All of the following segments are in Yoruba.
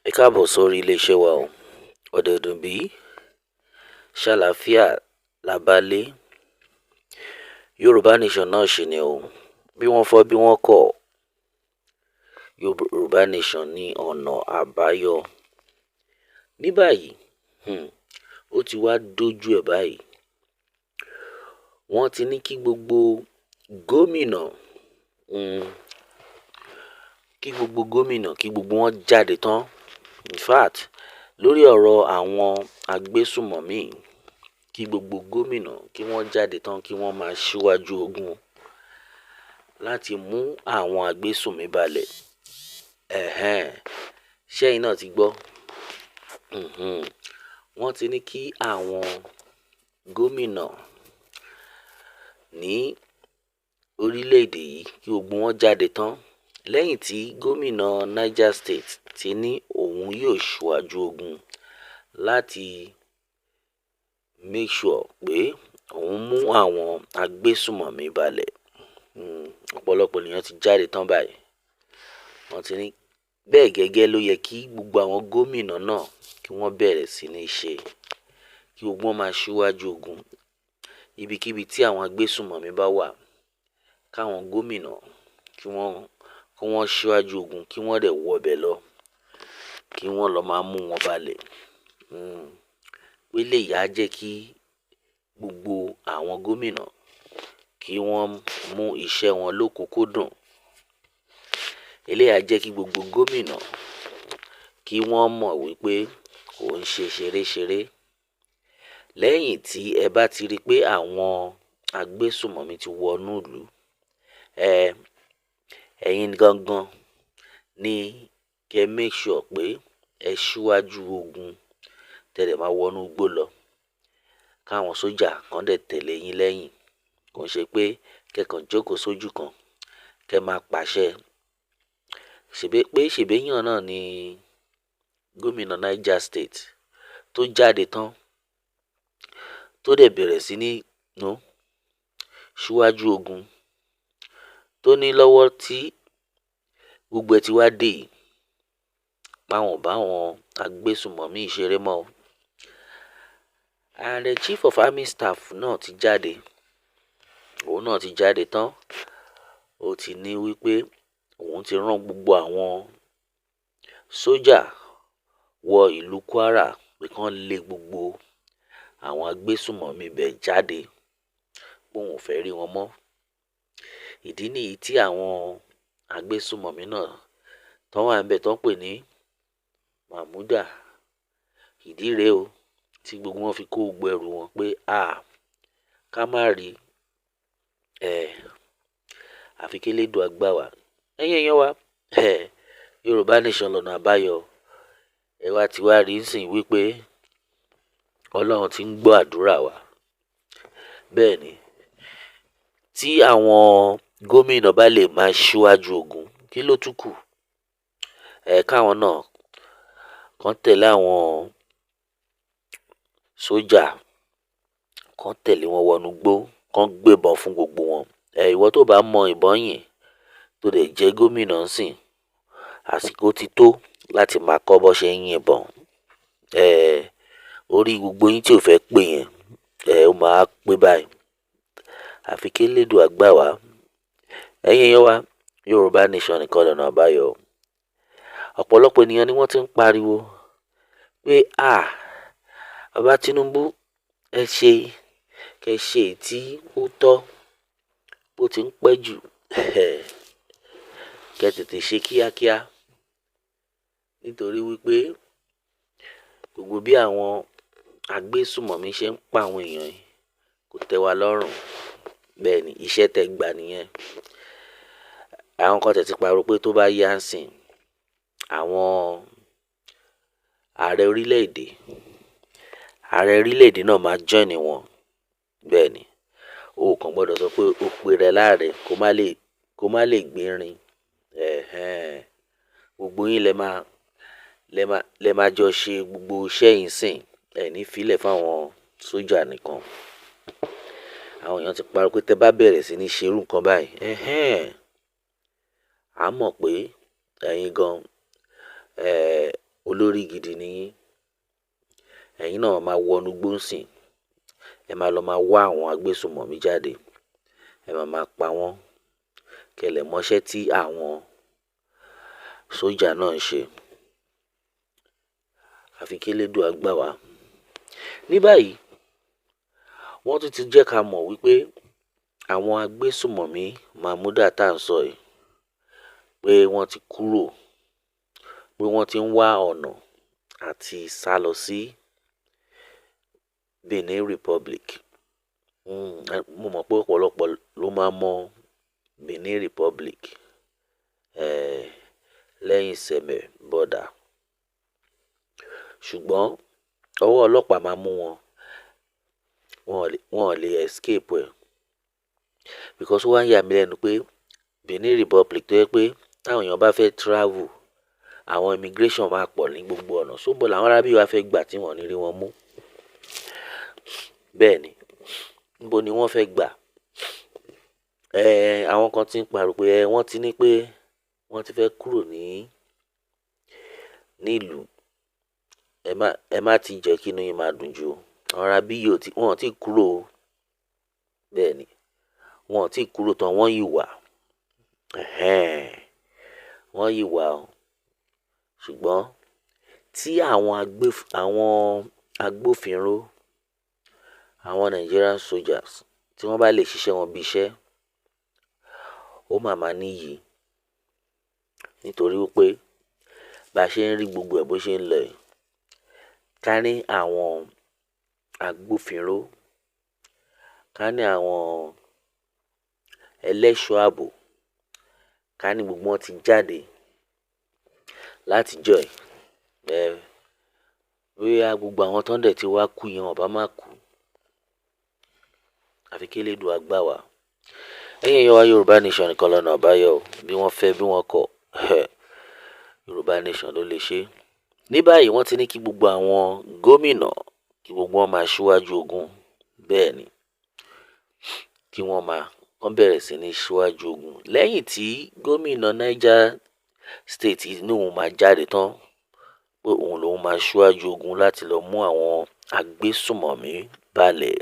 Ẹ káàbọ̀ sórí iléeṣẹ́ wa o. Ọ̀dẹ̀ ò dùn bí, ṣàlàáfíà la bá lé. Yorùbá Nation náà ṣì ni o. Bí wọ́n fọ́ bí wọ́n kọ̀, Yorùbá Nation ní ọ̀nà àbáyọ. Ní báyìí, ó ti wá dójú ẹ̀ báyìí. Wọ́n ti ní kí gbogbo gómìnà, kí gbogbo gómìnà, kí gbogbo wọn jáde tán. In fact, lórí ọ̀rọ̀ àwọn agbésùmọ̀mí, kí gbogbo gómìnà kí wọ́n jáde tán, kí wọ́n máa ṣíwájú ogun láti mú àwọn agbésùnmí balẹ̀. Ẹ̀hẹ́n, ṣé ẹ̀yin náà ti gbọ́? Wọ́n ti ní kí àwọn gómìnà ní orílẹ̀-èdè yìí kí gbogbo wọn jáde tán lẹ́yìn tí gómìnà Niger State ti ní òun yóò ṣíwájú ogun láti make sure pé òun mú àwọn agbésùmọ̀mí balẹ̀. Ọ̀pọ̀lọpọ̀ ènìyàn ti jáde tán báyìí. Wọ́n ti ní bẹ́ẹ̀ gẹ́gẹ́ ló yẹ kí gbogbo àwọn gómìnà náà kí wọ́n bẹ̀rẹ̀ sí ní ṣe, kí gbogbo wọn máa ṣíwájú ogun. Ibikíbi tí àwọn agbésùmọ̀mí bá wà, káwọn gómìnà kí wọ́n ṣíwájú ogun, kí wọ́n dẹ̀ wọ bẹ̀ lọ, kí wọ́n lọ máa mú wọn balẹ̀. Pé eléyìí á jẹ́ kí gbogbo àwọn gómìnà kí wọ́n mú iṣẹ́ wọn lókùnkúndùn. Eléyìí á jẹ́ kí gbogbo gómìnà kí wọ́n mọ̀ wípé kò ń ṣe ṣeréṣeré. Lẹ́yìn tí ẹ bá ti rí pé àwọn agbésùmọ̀mí ti wọnú ìlú, ẹ̀yin gangan ní kí ẹ make sure pé ẹ ṣíwájú ogun, tẹ dẹ̀ máa wọnú igbó lọ, káwọn sójà kan dẹ̀ tẹ̀lé yín lẹ́yìn. Kò ń ṣe pé kẹ́ kàn jókòó sójú kan, kẹ́ máa pàṣẹ. Ṣèbí pé ṣèbí èèyàn náà ni gómìnà Niger State tó jáde tán, tó dẹ̀ bẹ̀rẹ̀ sí ní ṣíwájú ogun, tó ní lọ́wọ́ tí gbogbo ẹ ti wá dé yìí, páwọn ò bá àwọn agbésùmọ̀mí ṣeré mọ́ o. And the chief of army staff náà ti jáde. Òun náà ti jáde tán. Ó ti ní wípé òun ti rán gbogbo àwọn sójà wọ ìlú Kwara pé kí wọ́n lé gbogbo àwọn agbésùmọ̀mí bẹ̀ jáde, pé òun ò fẹ́ rí wọn mọ́. Ìdí nìyí tí àwọn agbésùmọ̀mí náà tó wà níbẹ̀ tó ń pè ní Mahmuda. Ìdí rèé o tí gbogbo wọn fi kó gbogbo ẹrù wọn pé a ká má rí ẹ, àfi kí Elédùà gbà wá. Ẹ̀yin èèyàn wa, Yorùbá Nation lọ́nà àbáyọ. Ẹ wá ti wá rí nsìn wípé Ọlọ́run ti ń gbọ́ àdúrà wa. Bẹ́ẹ̀ ni, tí àwọn gómìnà bá lè máa ṣíwájú ogun, kí ló tún kù? Ẹ káwọn náà kàn tẹ̀lé àwọn sójà, kàn tẹ̀lé wọn wọnú igbó, kàn gbébọn fún gbogbo wọn. Ẹ ìwọ tó bá mọ ìbọn yìn, tó dẹ̀ jẹ́ gómìnà ńsìn, àsìkò ti tó láti máa kọ́ bó ṣe ń yìnbọn. Orí gbogbo yín tí ò fẹ́ pè yẹn, ó máa pé báyìí. Àfi kí Elédùà gbà wá. Ẹ̀yin èèyàn wa, Yorùbá Nation nìkan lọ́nà àbáyọ. Ọ̀pọ̀lọpọ̀ ènìyàn ni wọ́n ti ń pariwo pé à, bàbá Tinubu, ẹ ṣe kẹ́ ṣe èyí tí ó tọ́, bó ti ń pẹ́ jù, kẹ́ tètè ṣe kíákíá. Nítorí wípé gbogbo bí àwọn agbésùmọ̀mí ṣe ń pa àwọn èèyàn yìí kò tẹ́ wa lọ́rùn. Bẹ́ẹ̀ ni, iṣẹ́ tẹ gbà nìyẹn. Àwọn kan tẹ̀ ti pariwo pé tó bá yá ńsìn, àwọn ààrẹ orílẹ̀-èdè náà máa join wọn. Bẹ́ẹ̀ ni, o kàn gbọdọ̀ sọ pé o pe rẹ láàrẹ kó má lè gbérin. Ẹ̀hẹ́n, gbogbo yín lẹ máa jọ ṣe gbogbo iṣẹ́ yìí ńsìn. Ẹ ní fi lẹ̀ fún àwọn sójà nìkan. Àwọn èèyàn ti pariwo pé tẹ bá bẹ̀rẹ̀ sí ní ṣe irú nǹkan báyìí, ẹ̀hẹ́n, a mọ̀ pé ẹ̀yin gan, Olórí gidi ni yín. Ẹ̀yin náà máa wọnú gbóǹsìn, ẹ máa lọ máa wá àwọn agbésùnmọ̀mí jáde, ẹ máa máa pa wọ́n, kẹ́ lè mọṣẹ́ tí àwọn sójà náà ń ṣe. Àfi kí Elédùà gbà wá. Ní báyìí, wọ́n tún ti jẹ́ ká mọ̀ wípé àwọn agbésùnmọ̀mí Mahmuda tá à ń sọ yìí, pé wọ́n ti kúrò, pé wọ́n ti ń wá ọ̀nà àti sá lọ sí Benin Republic. Mo mọ̀ pé ọ̀pọ̀lọpọ̀ ló máa mọ Benin Republic, lẹ́yìn Sẹ̀mẹ̀ border. Ṣùgbọ́n ọwọ́ ọlọ́pàá máa mú wọn, wọn ò lè escape ẹ̀. Because ó wá ń yà mí lẹ́nu pé Benin Republic tó jẹ́ pé táwọn èèyàn bá fẹ́ travel, àwọn immigration máa pọ̀ ní gbogbo ọ̀nà. So níbo làwọn arábí wa fẹ́ gbà tí wọ́n ò ní rí wọn mú? Bẹ́ẹ̀ ni, níbo ni wọ́n fẹ́ gbà? Àwọn kan tí ń pariwo pé wọ́n ti ní pé wọ́n ti fẹ́ kúrò ní nílùú. Ẹ má ti jẹ́ kí inú yín máa dùn jù o. Àwọn arábí yìí ò tí, wọ́n ò tí kúrò o. Bẹ́ẹ̀ ni, wọ́n ò tí kúrò tán, wọ́n yìí wà. Ẹ̀hẹ́n, wọ́n yìí wà o. Ṣùgbọ́n tí àwọn agbófinró, àwọn Nigerian soldiers, tí wọ́n bá lè ṣiṣẹ́ wọn bí iṣẹ́, ó máa ma níyì. Nítorí wípé bá ṣe ń rí gbogbo ẹ̀ bó ṣe ń lọ yìí, ká ní àwọn agbófinró, ká ní àwọn ẹlẹ́ṣọ́ ààbò, ká ní gbogbo wọn ti jáde láti ọjọ́ yìí. Bóyá gbogbo àwọn tó ń dẹ̀ tí wá kú yẹn, wọ́n bá má kú. Àfi kí Elédùà gbà wá. Ẹ̀yin èèyàn wa, Yorùbá Nation nìkan lọ́nà àbáyọ o. Bí wọ́n fẹ́, bí wọ́n kọ̀, Yorùbá Nation ló lè ṣe. Ní báyìí, wọ́n ti ní kí gbogbo àwọn gómìnà, kí gbogbo wọn máa ṣíwájú ogun. Bẹ́ẹ̀ ni, kí wọ́n máa, wọ́n bẹ̀rẹ̀ sí ní ṣíwájú ogun. Lẹ́yìn tí gómìnà Niger State ní òun máa jáde tán, pé òun lòun máa ṣíwájú ogun láti lọ mú àwọn agbésùnmọ̀mí balẹ̀.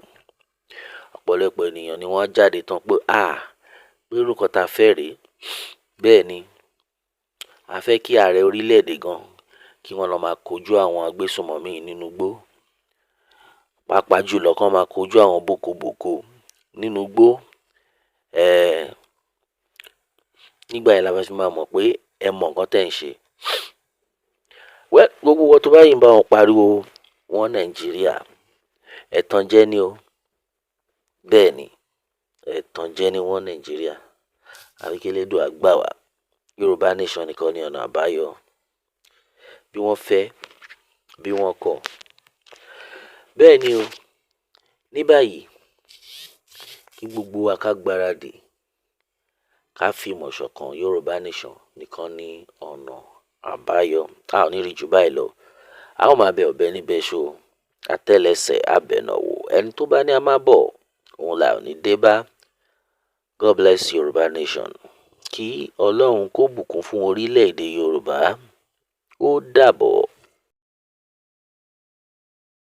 Ọ̀pọ̀lọpọ̀ ènìyàn ni wọ́n jáde tán pé, à, pé irú nǹkan ta fẹ́ rèé. Bẹ́ẹ̀ ni, a fẹ́ kí ààrẹ orílẹ̀ èdè gan, kí wọ́n lọ máa kojú àwọn agbésùnmọ̀mí nínú igbó. Pàápàá jùlọ kí wọ́n máa kojú àwọn bòkobòko nínú igbó. Nígbà yẹn la máa fi máa mọ̀ pé ẹ mọ̀ nǹkan tí ẹ̀ ń ṣe. Well, gbogbo ìwọ tó bá yìí ń bá wọn pariwo wọ́n Nàìjíríà, ẹ̀tànjẹ ni o. Bẹ́ẹ̀ ni, ẹ̀tànjẹ ni wọ́n Nàìjíríà. Àfi kí Elédùà gbà wá. Yorùbá Nation nìkan ni ọ̀nà àbáyọ. Bí wọ́n fẹ́, bí wọ́n kọ̀. Bẹ́ẹ̀ ni o. Ní báyìí, kí gbogbo wa ká gbaradì, ká fi ìmọ̀ ṣọ̀kan. Yorùbá Nation nìkan ni ọ̀nà àbáyọ. A ò ní rí ju báyìí lọ. A ó máa bẹ ọ̀bẹ níbẹ̀ ṣó. Atẹ́lẹsẹ̀ abẹ̀nàwò. Ẹni tó bá ní a máa bọ̀, òun là ò ní dé bá. God bless Yorùbá Nation. Kí Ọlọ́run kó bùkún fún orílẹ̀ èdè Yorùbá. Ó dàbọ̀.